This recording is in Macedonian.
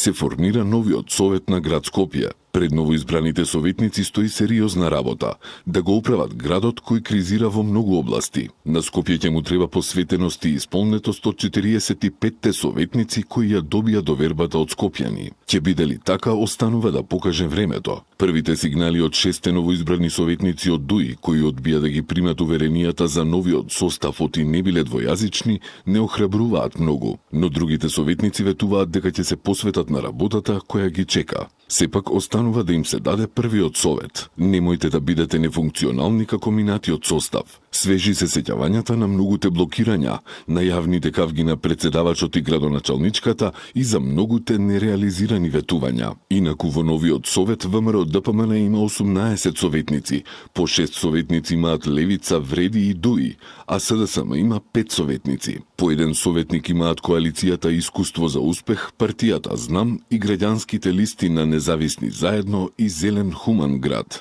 се формира новиот совет на град Скопје. Пред новоизбраните советници стои сериозна работа, да го управат градот кој кризира во многу области. На Скопје ќе му треба посветеност и исполнетост од 45-те советници кои ја добија довербата од скопјани. Ќе биде ли така, останува да покаже времето. Првите сигнали од 6 новоизбрани советници од ДУИ, кои одбија да ги примат уверенијата за новиот состав оти не биле двојазични, не охрабруваат многу, но другите советници ветуваат дека ќе се посветат на работата која ги чека. Сепак останува да им се даде првиот совет. Немојте да бидете нефункционални како минатиот состав. Свежи се сеќавањата на многуте блокирања, на јавните кавги на председавачот и градоначалничката и за многуте нереализирани ветувања. Инаку во новиот совет ВМРО ДПМН има 18 советници, по 6 советници имаат Левица, Вреди и ДУИ, а СДСМ има 5 советници. По еден советник имаат коалицијата Искуство за успех, партијата Знам и граѓанските листи на Независни заедно и Зелен хуман град.